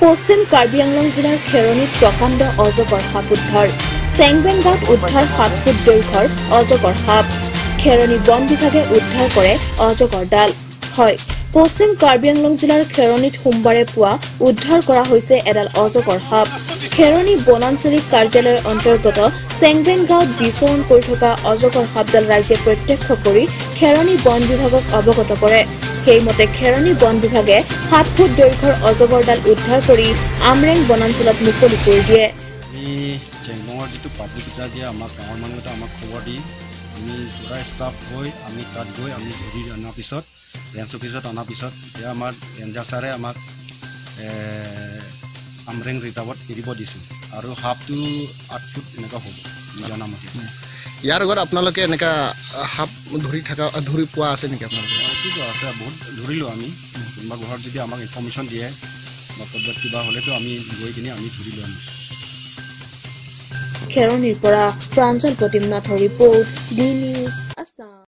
পশ্চিম কাৰ্বি আংলং জিলাৰ খেৰণিত প্ৰকাণ্ড অজগৰ সাপ উদ্ধাৰ। চেংবেং গাঁৱত উদ্ধাৰ 7 ফুট দৈৰ্ঘ্যৰ অজগৰ সাপ। খেৰণি বন বিভাগে উদ্ধাৰ কৰে অজগৰডাল। হয়, পশ্চিম কাৰ্বি আংলং জিলাৰ খেৰণিত সোমবাৰে পুৱা উদ্ধাৰ কৰা হৈছে এডাল অজগৰ সাপ। খেৰণি বনাঞ্চলিক কাৰ্যালয়ৰ অন্তৰ্গত চেংবেং গাঁৱত বিচৰণ কৰি থকা অজগৰ সাপডাল ৰাইজে প্ৰত্যক্ষ কৰি খেৰণি বন বিভাগক অৱগত কৰে। সেইমতে খেৰণি বন বিভাগে 7 ফুট দৈৰ্ঘ্যৰ অজগৰডাল উদ্ধাৰ কৰি আমৰেং বনাঞ্চলত মুকলি কৰি দিয়ে। আমি চেংবঙৰ যিটো পাব্লিক যে আমাক গাঁৱৰ মানুহকেইটা আমাক খবৰ দি আমি পুৰা ষ্টাফ হৈ আমি তাত গৈ আমি ধৰি অনাৰ পিছত ৰেঞ্জ অফিচত অনাৰ পিছত এতিয়া আমাৰ ৰেঞ্জাৰ ছাৰে আমাক আমৰেং ৰিজাৰ্ভত এৰিব দিছোঁ আৰু সাপটো 8 ফুট এনেকুৱা হ'ব জনামতে। ইয়াৰ আগত আপোনালোকে এনেকুৱা সাপ ধৰি থকা ধৰি পোৱা আছে নেকি আপোনালোকে? এইটোতো আছে, বহুত ধৰিলোঁ আমি। কোনোবা ঘৰত যদি আমাক ইনফৰ্মেশ্যন দিয়ে বা ক'ৰবাত কিবা হ'লেতো আমি গৈ কিনে আমি ধৰি লৈ আনিছোঁ। খেৰণিৰ পৰা প্ৰাঞ্জল প্ৰতিম নাথৰ ৰিপৰ্ট, ডি নিউজ আছাম।